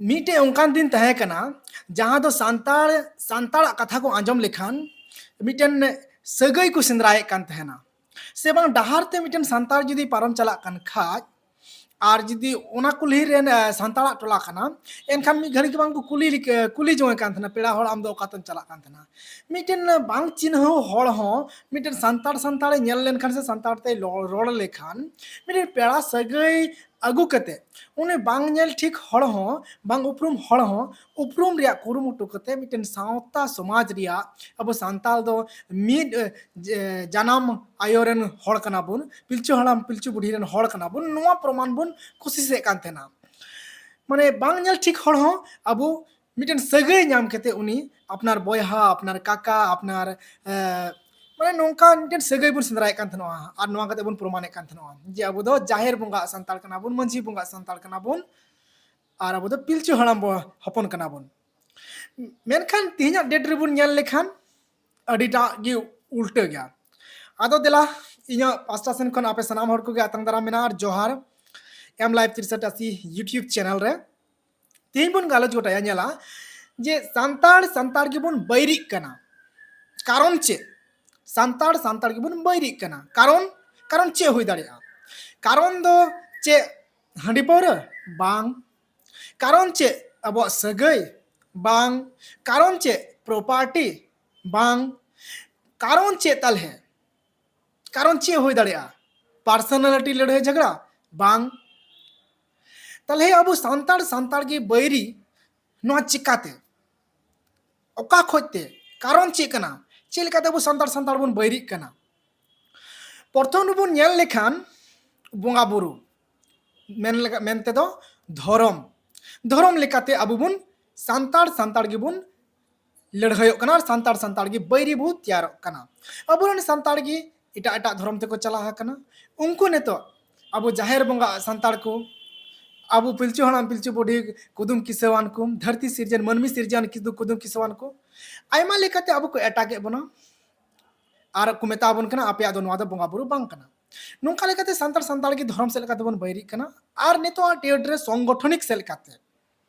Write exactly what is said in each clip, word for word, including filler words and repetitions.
ᱢᱤᱫᱴᱮᱱ ᱚᱱᱠᱟᱱ ᱫᱤᱱ ᱛᱟᱦᱮᱸ ᱠᱟᱱᱟ, ᱡᱟᱦᱟᱸ ᱫᱚ ᱥᱟᱱᱛᱟᱲ ᱥᱟᱱᱛᱟᱲᱟᱜ ᱠᱟᱛᱷᱟ ᱠᱚ ᱟᱸᱡᱚᱢ ᱞᱮᱠᱷᱟᱱ ᱢᱤᱫᱴᱮᱱ ᱥᱟᱹᱜᱟᱹᱭ ᱠᱚ ᱥᱮᱸᱫᱽᱨᱟᱭᱮᱫ ᱠᱟᱱ ᱛᱟᱦᱮᱱᱟ᱾ ᱥᱮ ᱵᱟᱝ, ᱰᱟᱦᱟᱨ ᱛᱮ ᱢᱤᱫᱴᱮᱱ ᱥᱟᱱᱛᱟᱲ ᱡᱩᱫᱤ ᱯᱟᱨᱚᱢ ᱪᱟᱞᱟᱜ ᱠᱟᱱ ᱠᱷᱟᱡ, ᱟᱨ ᱡᱩᱫᱤ ᱚᱱᱟ ᱠᱩᱞᱦᱤ ᱨᱮᱱ ᱥᱟᱱᱛᱟᱲᱟᱜ ᱴᱚᱞᱟ ᱠᱟᱱᱟ, ᱮᱱᱠᱷᱟᱱ ᱢᱤᱫ ᱜᱷᱟᱹᱲᱤᱡ ᱜᱮ ᱵᱟᱝ ᱠᱚ ᱠᱩᱞᱤ ᱠᱩᱞᱤ ᱡᱚᱝ ᱠᱟᱱ ᱛᱟᱦᱮᱱᱟ, ᱯᱮᱲᱟ ᱦᱚᱲ, ᱟᱢ ᱫᱚ ᱚᱠᱟ ᱛᱮᱢ ᱪᱟᱞᱟᱜ ᱠᱟᱱ ᱛᱟᱦᱮᱱᱟ? ᱢᱤᱫᱴᱮᱱ ᱵᱟᱝ ᱪᱤᱱᱦᱟᱹᱣ ᱦᱚᱲ ᱦᱚᱸ ᱢᱤᱫᱴᱮᱱ ᱥᱟᱱᱛᱟᱲ ᱥᱟᱱᱛᱟᱲᱮ ᱧᱮᱞ ᱞᱮᱱᱠᱷᱟᱱ ᱥᱮ ᱥᱟᱱᱛᱟᱲ ᱛᱮᱭ ᱨᱚᱲ ᱞᱮᱠᱷᱟᱱ, ᱢᱤᱫᱴᱮᱱ ᱯᱮᱲᱟ ᱥᱟᱹᱜᱟᱹᱭ ᱟᱹᱜᱩ ᱠᱟᱛᱮ, ᱩᱱᱤ ᱵᱟᱝ ᱧᱮᱞ ᱴᱷᱤᱠ ᱦᱚᱲ ᱦᱚᱸ, ᱵᱟᱝ ᱩᱯᱨᱩᱢ ᱦᱚᱲ ᱦᱚᱸ ᱩᱯᱨᱩᱢ ᱨᱮᱭᱟᱜ ᱠᱩᱨᱩᱢᱩᱴᱩ ᱠᱟᱛᱮ, ᱢᱤᱫᱴᱮᱱ ᱥᱟᱶᱛᱟ ᱥᱚᱢᱟᱡᱽ ᱨᱮᱭᱟᱜ, ᱟᱵᱚ ᱥᱟᱱᱛᱟᱲ ᱫᱚ ᱢᱤᱫ ᱡᱟᱱᱟᱢ ᱟᱭᱳ ᱨᱮᱱ ᱦᱚᱲ ᱠᱟᱱᱟ ᱵᱚᱱ, ᱯᱤᱞᱪᱩ ᱦᱟᱲᱟᱢ ᱯᱤᱞᱪᱩ ᱵᱩᱰᱷᱤ ᱨᱮᱱ ᱦᱚᱲ ᱠᱟᱱᱟ ᱵᱚᱱ, ᱱᱚᱣᱟ ᱯᱨᱚᱢᱟᱱ ᱵᱚᱱ ᱠᱩᱥᱤᱥᱮᱫ ᱠᱟᱱ ᱛᱟᱦᱮᱱᱟ᱾ ᱢᱟᱱᱮ ᱵᱟᱝ ᱧᱮᱞ ᱴᱷᱤᱠ ᱦᱚᱲ ᱦᱚᱸ ᱟᱵᱚ ᱢᱤᱫᱴᱮᱱ ᱥᱟᱹᱜᱟᱹᱭ ᱧᱟᱢ ᱠᱟᱛᱮ ᱩᱱᱤ ᱟᱯᱱᱟᱨ ᱵᱚᱭᱦᱟ, ᱟᱯᱱᱟᱨ ᱠᱟᱠᱟ, ᱟᱯᱱᱟᱨ ᱢᱟᱱᱮ ᱱᱚᱝᱠᱟ ᱢᱤᱫᱴᱮᱱ ᱥᱟᱹᱜᱟᱹᱭ ᱵᱚᱱ ᱥᱮᱸᱫᱽᱨᱟᱭᱮᱫ ᱠᱟᱱ ᱛᱟᱦᱮᱱᱟ᱾ ᱟᱨ ᱱᱚᱣᱟ ᱠᱟᱛᱮ ᱵᱚᱱ ᱯᱨᱚᱢᱟᱱᱮᱫ ᱠᱟᱱ ᱛᱟᱦᱮᱱᱟ ᱡᱮ ᱟᱵᱚ ᱫᱚ ᱡᱟᱦᱮᱨ ᱵᱚᱸᱜᱟ ᱥᱟᱱᱛᱟᱲ ᱠᱟᱱᱟ ᱵᱚᱱ, ᱢᱟᱹᱡᱷᱤ ᱵᱚᱸᱜᱟ ᱥᱟᱱᱛᱟᱲ ᱠᱟᱱᱟ ᱵᱚᱱ, ᱟᱨ ᱟᱵᱚ ᱫᱚ ᱯᱤᱞᱪᱩ ᱦᱟᱲᱟᱢ ᱵᱚ ᱦᱚᱯᱚᱱ ᱠᱟᱱᱟ ᱵᱚᱱ᱾ ᱢᱮᱱᱠᱷᱟᱱ ᱛᱮᱦᱮᱧᱟᱜ ᱰᱮᱴ ᱨᱮᱵᱚᱱ ᱧᱮᱞ ᱞᱮᱠᱷᱟᱱ ᱟᱹᱰᱤᱴᱟᱜ ᱜᱮ ᱩᱞᱴᱟᱹ ᱜᱮᱭᱟ᱾ ᱟᱫᱚ ᱫᱮᱞᱟ, ᱤᱧᱟᱹᱜ ᱯᱟᱥᱴᱟ ᱥᱮᱱ ᱠᱷᱚᱱ ᱟᱯᱮ ᱥᱟᱱᱟᱢ ᱦᱚᱲ ᱠᱚᱜᱮ ᱟᱛᱟᱝ ᱫᱟᱨᱟᱢ ᱢᱮᱱᱟᱜᱼᱟ ᱟᱨ ᱡᱚᱦᱟᱨ᱾ M Live ᱛᱤᱨᱥᱟᱴ ᱟᱥᱤ YouTube channel ᱨᱮ ᱛᱮᱦᱮᱧ ᱵᱚᱱ ᱜᱟᱞᱚᱪ ᱜᱚᱴᱟᱭᱟ, ᱧᱮᱞᱟ ᱡᱮ ᱥᱟᱱᱛᱟᱲ ᱥᱟᱱᱛᱟᱲ ᱜᱮᱵᱚᱱ ᱵᱟᱹᱭᱨᱤᱜ ᱠᱟᱱᱟ᱾ ᱠᱟᱨᱚᱱ ᱪᱮᱫ? ᱥᱟᱱᱛᱟᱲ ᱥᱟᱱᱛᱟᱲ ᱜᱮᱵᱚᱱ ᱵᱟᱹᱭᱨᱤᱜ ᱠᱟᱱᱟ᱾ ᱠᱟᱨᱚᱱ ᱠᱟᱨᱚᱱ ᱪᱮᱫ ᱦᱩᱭ ᱫᱟᱲᱮᱭᱟᱜᱼᱟ? ᱠᱟᱨᱚᱱ ᱫᱚ ᱪᱮᱫ? ᱦᱟᱺᱰᱤ ᱯᱟᱹᱣᱨᱟᱹ? ᱵᱟᱝ᱾ ᱠᱟᱨᱚᱱ ᱪᱮᱫ? ᱟᱵᱚᱣᱟᱜ ᱥᱟᱹᱜᱟᱹᱭ? ᱵᱟᱝ᱾ ᱠᱟᱨᱚᱱ ᱪᱮᱫ? ᱯᱨᱚᱯᱟᱨᱴᱤ? ᱵᱟᱝ᱾ ᱠᱟᱨᱚᱱ ᱪᱮᱫ ᱛᱟᱞᱦᱮ? ᱠᱟᱨᱚᱱ ᱪᱮᱫ ᱦᱩᱭ ᱫᱟᱲᱮᱭᱟᱜᱼᱟ? ᱯᱟᱨᱥᱚᱱᱟᱞᱤᱴᱤ ᱞᱟᱹᱲᱦᱟᱹᱭ ᱡᱷᱟᱜᱽᱲᱟ? ᱵᱟᱝ᱾ ᱛᱟᱞᱦᱮ ᱟᱵᱚ ᱥᱟᱱᱛᱟᱲ ᱥᱟᱱᱛᱟᱲ ᱜᱮ ᱵᱟᱹᱭᱨᱤ, ᱱᱚᱣᱟ ᱪᱤᱠᱟᱛᱮ? ᱚᱠᱟ ᱠᱷᱚᱡ ᱛᱮ? ᱠᱟᱨᱚᱱ ᱪᱮᱫ ᱠᱟᱱᱟ? ᱪᱮᱫ ᱞᱮᱠᱟᱛᱮ ᱟᱵᱚ ᱥᱟᱱᱛᱟᱲ ᱥᱟᱱᱛᱟᱲ ᱵᱚᱱ ᱵᱟᱹᱭᱨᱤᱜ ᱠᱟᱱᱟ? ᱯᱨᱚᱛᱷᱚᱢ ᱨᱮᱵᱚᱱ ᱧᱮᱞ ᱞᱮᱠᱷᱟᱱ ᱵᱚᱸᱜᱟ ᱵᱩᱨᱩ, ᱢᱮᱱ ᱞᱮᱠᱟ ᱢᱮᱱᱛᱮ ᱫᱚ ᱫᱷᱚᱨᱚᱢ, ᱫᱷᱚᱨᱚᱢ ᱞᱮᱠᱟᱛᱮ ᱟᱵᱚ ᱵᱚᱱ ᱥᱟᱱᱛᱟᱲ ᱥᱟᱱᱛᱟᱲ ᱜᱮᱵᱚᱱ ᱞᱟᱹᱲᱦᱟᱹᱭᱚᱜ ᱠᱟᱱᱟ ᱟᱨ ᱥᱟᱱᱛᱟᱲ ᱥᱟᱱᱛᱟᱲ ᱜᱮ ᱵᱟᱹᱭᱨᱤ ᱵᱚ ᱛᱮᱭᱟᱨᱚᱜ ᱠᱟᱱᱟ᱾ ᱟᱵᱚᱨᱮᱱ ᱥᱟᱱᱛᱟᱲ ᱜᱮ ᱮᱴᱟᱜ ᱮᱴᱟᱜ ᱫᱷᱚᱨᱚᱢ ᱛᱮᱠᱚ ᱪᱟᱞᱟᱣ ᱟᱠᱟᱱᱟ᱾ ᱩᱱᱠᱩ ᱱᱤᱛᱚᱜ ᱟᱵᱚ ᱡᱟᱦᱮᱨ ᱵᱚᱸᱜᱟ ᱥᱟᱱᱛᱟᱲ ᱠᱚ, ᱟᱵᱚ ᱯᱤᱞᱪᱩ ᱦᱟᱲᱟᱢ ᱯᱤᱞᱪᱩ ᱵᱩᱰᱷᱤ ᱠᱩᱫᱩᱢ ᱠᱤᱥᱟᱹᱣᱟᱱ ᱠᱚ, ᱫᱷᱟᱹᱨᱛᱤ ᱥᱤᱨᱡᱚᱱ ᱢᱟᱹᱱᱢᱤ ᱥᱤᱨᱡᱚᱱ ᱠᱤᱫᱩ ᱠᱩᱫᱩᱢ ᱠᱤᱥᱟᱹᱣᱟᱱ ᱠᱚ, ᱟᱭᱢᱟ ᱞᱮᱠᱟᱛᱮ ᱟᱵᱚ ᱠᱚ ᱮᱴᱟᱜᱮᱫ ᱵᱚᱱᱟ ᱟᱨ ᱠᱚ ᱢᱮᱛᱟ ᱵᱚᱱ ᱠᱟᱱᱟ, "ᱟᱯᱮᱭᱟᱜ ᱫᱚ ᱱᱚᱣᱟ ᱫᱚ ᱵᱚᱸᱜᱟ ᱵᱩᱨᱩ ᱵᱟᱝ ᱠᱟᱱᱟ᱾" ᱱᱚᱝᱠᱟ ᱞᱮᱠᱟᱛᱮ ᱥᱟᱱᱛᱟᱲ ᱥᱟᱱᱛᱟᱲ ᱜᱮ ᱫᱷᱚᱨᱚᱢ ᱥᱮᱫ ᱞᱮᱠᱟᱛᱮ ᱵᱚᱱ ᱵᱟᱹᱭᱨᱤᱜ ᱠᱟᱱᱟ᱾ ᱟᱨ ᱱᱤᱛᱚᱜ ᱰᱮᱴ ᱨᱮ ᱥᱚᱝᱜᱚᱴᱷᱚᱱᱤᱠ ᱥᱮᱫ ᱞᱮᱠᱟᱛᱮ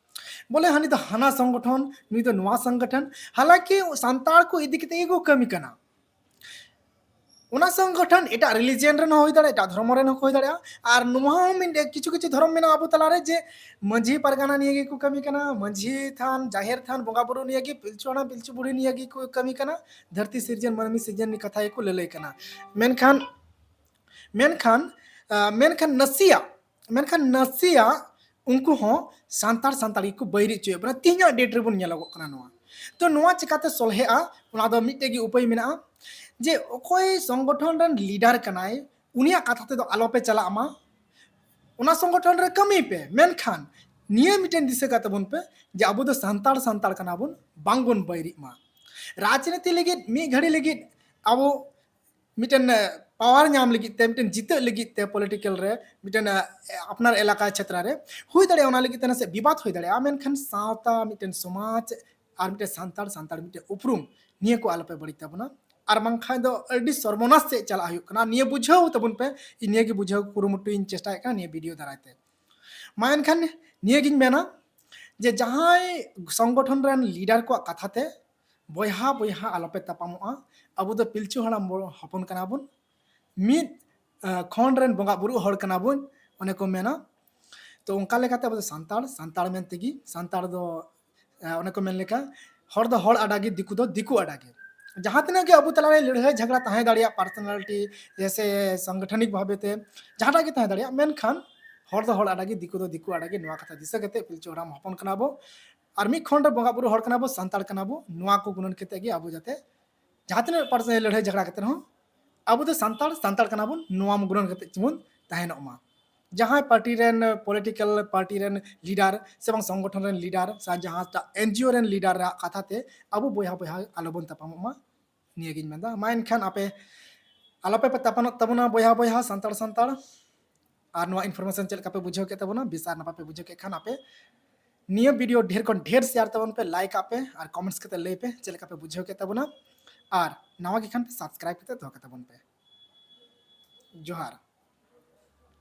ᱵᱚᱞᱮ ᱦᱟᱹᱱᱤ ᱫᱚ ᱦᱟᱱᱟ ᱥᱚᱝᱜᱚᱴᱷᱚᱱ, ᱱᱩᱭ ᱫᱚ ᱱᱚᱣᱟ ᱥᱚᱝᱜᱚᱴᱷᱚᱱ᱾ ᱦᱟᱞᱟᱝᱠᱤ ᱥᱟᱱᱛᱟᱲ ᱠᱚ ᱤᱫᱤ ᱠᱟᱛᱮ ᱜᱮᱠᱚ ᱠᱟᱹᱢᱤ ᱠᱟᱱᱟ᱾ ᱚᱱᱟ ᱥᱚᱝᱜᱚᱴᱷᱚᱱ ᱮᱴᱟᱜ religion ᱨᱮᱱ ᱦᱚᱸ ᱦᱩᱭ ᱫᱟᱲᱮᱭᱟᱜᱼᱟ, ᱮᱴᱟᱜ ᱫᱷᱚᱨᱢᱚ ᱨᱮᱱ ᱦᱚᱸᱠᱚ ᱦᱩᱭ ᱫᱟᱲᱮᱭᱟᱜᱼᱟ᱾ ᱟᱨ ᱱᱚᱣᱟ ᱦᱚᱸ ᱢᱤᱫ ᱠᱤᱪᱷᱩ ᱠᱤᱪᱷᱩ ᱫᱷᱚᱨᱚᱢ ᱢᱮᱱᱟᱜᱼᱟ ᱟᱵᱚ ᱛᱟᱞᱟᱨᱮ, ᱡᱮ ᱢᱟᱹᱡᱷᱤ ᱯᱟᱨᱜᱟᱱᱟ ᱱᱤᱭᱮ ᱜᱮᱠᱚ ᱠᱟᱹᱢᱤ ᱠᱟᱱᱟ, ᱢᱟᱹᱡᱷᱤ ᱛᱷᱟᱱ, ᱡᱟᱦᱮᱨ ᱛᱷᱟᱱ, ᱵᱚᱸᱜᱟ ᱵᱩᱨᱩ ᱱᱤᱭᱮ ᱜᱮ, ᱯᱤᱞᱪᱩ ᱦᱟᱲᱟᱢ ᱯᱤᱞᱪᱩ ᱵᱩᱲᱦᱤ ᱱᱤᱭᱮ ᱜᱮᱠᱚ ᱠᱟᱹᱢᱤ ᱠᱟᱱᱟ, ᱫᱷᱟᱹᱨᱛᱤ ᱥᱤᱨᱡᱚᱱ ᱢᱟᱹᱱᱢᱤ ᱥᱤᱨᱡᱚᱱ ᱠᱟᱛᱷᱟ ᱜᱮᱠᱚ ᱞᱟᱹᱞᱟᱹᱭ ᱠᱟᱱᱟ᱾ ᱢᱮᱱᱠᱷᱟᱱ ᱢᱮᱱᱠᱷᱟᱱ ᱟᱸ, ᱢᱮᱱᱠᱷᱟᱱ ᱱᱟᱥᱮᱭᱟᱜ ᱢᱮᱱᱠᱷᱟᱱ ᱱᱟᱥᱮᱭᱟᱜ ᱩᱱᱠᱩ ᱦᱚᱸ ᱥᱟᱱᱛᱟᱲ ᱥᱟᱱᱛᱟᱲ ᱜᱮᱠᱚ ᱵᱟᱹᱭᱨᱤ ᱦᱚᱪᱚᱭᱮᱫ ᱵᱚᱱᱟ᱾ ᱛᱮᱦᱮᱧᱟᱜ date ᱨᱮᱵᱚᱱ ᱧᱮᱞᱚᱜᱚᱜ ᱠᱟᱱᱟ ᱱᱚᱣᱟ᱾ ᱛᱚ ᱱᱚᱣᱟ ᱪᱤᱠᱟᱛᱮ ᱥᱚᱞᱦᱮᱜᱼᱟ? ᱚᱱᱟ ᱫᱚ ᱢᱤᱫᱴᱮᱡ ᱜᱮ ᱩᱯᱟᱹᱭ ᱢᱮᱱᱟᱜᱼᱟ, ᱡᱮ ᱚᱠᱚᱭ ᱥᱚᱝᱜᱚᱴᱷᱚᱱ ᱨᱮᱱ leader ᱠᱟᱱᱟᱭ, ᱩᱱᱤᱭᱟᱜ ᱠᱟᱛᱷᱟ ᱛᱮᱫᱚ ᱟᱞᱚᱯᱮ ᱪᱟᱞᱟᱜ ᱢᱟ, ᱚᱱᱟ ᱥᱚᱝᱜᱚᱴᱷᱚᱱ ᱨᱮ ᱠᱟᱹᱢᱤ ᱯᱮ᱾ ᱢᱮᱱᱠᱷᱟᱱ ᱱᱤᱭᱟᱹ ᱢᱤᱫᱴᱮᱱ ᱫᱤᱥᱟᱹ ᱠᱟᱜ ᱛᱟᱵᱚᱱ ᱯᱮ ᱡᱮ ᱟᱵᱚ ᱫᱚ ᱥᱟᱱᱛᱟᱲ ᱥᱟᱱᱛᱟᱲ ᱠᱟᱱᱟ ᱵᱚᱱ, ᱵᱟᱝᱵᱚᱱ ᱵᱟᱹᱭᱨᱤᱜ ᱢᱟ᱾ ᱨᱟᱡᱽᱱᱤᱛᱤ ᱞᱟᱹᱜᱤᱫ ᱢᱤᱫ ᱜᱷᱟᱹᱲᱤ ᱞᱟᱹᱜᱤᱫ ᱟᱵᱚ ᱢᱤᱫᱴᱮᱱ ᱯᱟᱣᱟᱨ ᱧᱟᱢ ᱞᱟᱹᱜᱤᱫ ᱛᱮ, ᱢᱤᱫᱴᱮᱱ ᱡᱤᱛᱟᱹᱜ ᱞᱟᱹᱜᱤᱫ ᱛᱮ political ᱨᱮ ᱢᱤᱫᱴᱮᱱ ᱟᱯᱱᱟᱨ ᱮᱞᱟᱠᱟ ᱪᱷᱮᱛᱨᱟ ᱨᱮ ᱦᱩᱭ ᱫᱟᱲᱮᱭᱟᱜᱼᱟ, ᱚᱱᱟ ᱞᱟᱹᱜᱤᱫ ᱛᱮ ᱱᱟᱥᱮ ᱵᱤᱵᱟᱫ ᱦᱩᱭ ᱫᱟᱲᱮᱭᱟᱜᱼᱟ, ᱢᱮᱱᱠᱷᱟᱱ ᱥᱟᱶᱛᱟ, ᱢᱤᱫᱴᱮᱱ ᱥᱚᱢᱟᱡᱽ ᱟᱨ ᱢᱤᱫᱴᱮᱱ ᱥᱟᱱᱛᱟᱲ ᱥᱟᱱᱛᱟᱲ ᱢᱤᱫᱴᱮᱱ ᱩᱯᱨᱩᱢ, ᱱᱤᱭᱟᱹ ᱠᱚ ᱟᱞᱚᱯᱮ ᱵᱟᱹᱲᱤᱡ ᱛᱟᱵᱚᱱᱟ᱾ ᱟᱨ ᱵᱟᱝᱠᱷᱟᱱ ᱫᱚ ᱟᱹᱰᱤ ᱥᱚᱨᱵᱚᱱᱟᱥ ᱥᱮᱫ ᱪᱟᱞᱟᱜ ᱦᱩᱭᱩᱜ ᱠᱟᱱᱟ᱾ ᱱᱤᱭᱟᱹ ᱵᱩᱡᱷᱟᱹᱣ ᱛᱟᱵᱚᱱ ᱯᱮ, ᱤᱧ ᱱᱤᱭᱟᱹ ᱜᱮ ᱵᱩᱡᱷᱟᱹᱣ ᱠᱩᱨᱩᱢᱩᱴᱩᱧ ᱪᱮᱥᱴᱟᱭᱮᱫ ᱠᱟᱱᱟ ᱱᱤᱭᱟᱹ video ᱫᱟᱨᱟᱭ ᱛᱮ᱾ ᱢᱟ ᱮᱱᱠᱷᱟᱱ ᱱᱤᱭᱟᱹᱜᱤᱧ ᱢᱮᱱᱟ ᱡᱮ ᱡᱟᱦᱟᱸᱭ ᱥᱚᱝᱜᱚᱴᱷᱚᱱ ᱨᱮᱱ leader ᱠᱚᱣᱟᱜ ᱠᱟᱛᱷᱟ ᱛᱮ ᱵᱚᱭᱦᱟ ᱵᱚᱭᱦᱟ ᱟᱞᱚᱯᱮ ᱛᱟᱯᱟᱢᱚᱜᱼᱟ᱾ ᱟᱵᱚ ᱫᱚ ᱯᱤᱞᱪᱩ ᱦᱟᱲᱟᱢ ᱵᱚ-, ᱦᱚᱯᱚᱱ ᱠᱟᱱᱟ ᱵᱚᱱ, ᱢᱤᱫ ᱟᱸ, ᱠᱷᱚᱸᱰ ᱨᱮᱱ ᱵᱚᱸᱜᱟ ᱵᱩᱨᱩ ᱦᱚᱲ ᱠᱟᱱᱟ ᱵᱚᱱ, ᱚᱱᱮ ᱠᱚ ᱢᱮᱱᱟ᱾ ᱛᱚ ᱚᱱᱠᱟ ᱞᱮᱠᱟᱛᱮ ᱟᱵᱚ ᱫᱚ ᱥᱟᱱᱛᱟᱲ, ᱥᱟᱱᱛᱟᱲ ᱢᱮᱱ ᱛᱮᱜᱮ, ᱥᱟᱱᱛᱟᱲ ᱫᱚ ᱟᱸ, ᱚᱱᱮ ᱠᱚ ᱢᱮᱱ ᱞᱮᱠᱟ, ᱦᱚᱲ ᱫᱚ ᱦᱚᱲ ᱟᱰᱟ ᱜᱮ, ᱫᱤᱠᱩ ᱫᱚ ᱫᱤᱠᱩ ᱟᱰᱟ ᱜᱮ᱾ ᱡᱟᱦᱟᱸ ᱛᱤᱱᱟᱹᱜ ᱜᱮ ᱟᱵᱚ ᱛᱟᱞᱟᱨᱮ ᱞᱟᱹᱲᱦᱟᱹᱭ ᱡᱷᱟᱜᱽᱲᱟ ᱛᱟᱦᱮᱸ ᱫᱟᱲᱮᱭᱟᱜ, personality ᱡᱮᱭᱥᱮ ᱥᱚᱝᱜᱚᱴᱷᱚᱱᱤᱠ ᱵᱷᱟᱵᱮ ᱛᱮ ᱡᱟᱦᱟᱸᱴᱟᱜ ᱜᱮ ᱛᱟᱦᱮᱸ ᱫᱟᱲᱮᱭᱟᱜ, ᱢᱮᱱᱠᱷᱟᱱ ᱦᱚᱲ ᱫᱚ ᱦᱚᱲ ᱟᱰᱟ ᱜᱮ, ᱫᱤᱠᱩ ᱫᱚ ᱫᱤᱠᱩ ᱟᱰᱟ ᱜᱮ᱾ ᱱᱚᱣᱟ ᱠᱟᱛᱷᱟ ᱫᱤᱥᱟᱹ ᱠᱟᱛᱮ ᱯᱤᱞᱪᱩ ᱦᱟᱲᱟᱢ ᱦᱚᱯᱚᱱ ᱠᱟᱱᱟ ᱵᱚ, ᱟᱨ ᱢᱤᱫ ᱠᱷᱚᱸᱰ ᱨᱮ ᱵᱚᱸᱜᱟ ᱵᱩᱨᱩ ᱦᱚᱲ ᱠᱟᱱᱟ ᱵᱚ, ᱥᱟᱱᱛᱟᱲ ᱠᱟᱱᱟ ᱵᱚ᱾ ᱱᱚᱣᱟ ᱠᱚ ᱜᱩᱱᱟᱹᱱ ᱠᱟᱛᱮ ᱜᱮ ᱟᱵᱚ ᱡᱟᱛᱮ ᱡᱟᱦᱟᱸ ᱛᱤᱱᱟᱹᱜ personal ᱞᱟᱹᱲᱦᱟᱹᱭ ᱡᱷᱟᱜᱽᱲᱟ ᱠᱟᱛᱮ ᱨᱮᱦᱚᱸ ᱟᱵᱚ ᱫᱚ ᱥᱟᱱᱛᱟᱲ, ᱥᱟᱱᱛᱟᱲ ᱠᱟᱱᱟ ᱵᱚᱱ, ᱱᱚᱣᱟ ᱜᱩᱱᱟᱹᱱ ᱠᱟᱛᱮ ᱜᱮᱵᱚᱱ ᱛᱟᱦᱮᱱᱚᱜ ᱢᱟ᱾ ᱡᱟᱦᱟᱸᱭ party ᱨᱮᱱ, political party ᱨᱮᱱ leader ᱥᱮ ᱵᱟᱝ ᱥᱚᱝᱜᱚᱴᱷᱚᱱ ᱨᱮᱱ leader ᱥᱮ ᱡᱟᱦᱟᱸᱴᱟᱜ NGO ᱨᱮᱱ leader ᱟᱜ ᱠᱟᱛᱷᱟ ᱛᱮ ᱟᱵᱚ ᱵᱚᱭᱦᱟ ᱵᱚᱭᱦᱟ ᱟᱞᱚᱵᱚᱱ ᱛᱟᱯᱟᱢᱚᱜ ᱢᱟ, ᱱᱤᱭᱟᱹᱜᱤᱧ ᱢᱮᱱᱫᱟ᱾ ᱢᱟ ᱮᱱᱠᱷᱟᱱ ᱟᱯᱮ ᱟᱞᱚᱯᱮ ᱛᱟᱯᱟᱢᱚᱜ ᱛᱟᱵᱚᱱᱟ ᱵᱚᱭᱦᱟ ᱵᱚᱭᱦᱟ, ᱥᱟᱱᱛᱟᱲ ᱥᱟᱱᱛᱟᱲ᱾ ᱟᱨ ᱱᱚᱣᱟ information ᱪᱮᱫ ᱞᱮᱠᱟ ᱯᱮ ᱵᱩᱡᱷᱟᱹᱣ ᱠᱮᱫ ᱛᱟᱵᱚᱱᱟ? ᱵᱮᱥ ᱟᱨ ᱱᱟᱯᱟᱭ ᱯᱮ ᱵᱩᱡᱷᱟᱹᱣ ᱠᱮᱫ ᱠᱷᱟᱱ ᱟᱯᱮ ᱱᱤᱭᱟᱹ video ᱰᱷᱮᱨ ᱠᱷᱚᱱ ᱰᱷᱮᱨ share ᱛᱟᱵᱚᱱ ᱯᱮ, like ᱟᱜ ᱯᱮ ᱟᱨ comments ᱠᱟᱛᱮ ᱞᱟᱹᱭ ᱯᱮ ᱪᱮᱫ ᱞᱮᱠᱟ ᱯᱮ ᱵᱩᱡᱷᱟᱹᱣ ᱠᱮᱫ ᱛᱟᱵᱚᱱᱟ᱾ ᱟᱨ ᱱᱟᱣᱟ ᱜᱮ ᱠᱷᱟᱱ ᱯᱮ subscribe ᱠᱟᱛᱮ ᱫᱚᱦᱚ ᱠᱟᱛᱟ ᱵᱚᱱ ᱯᱮ᱾ ᱡᱚᱦᱟᱨ᱾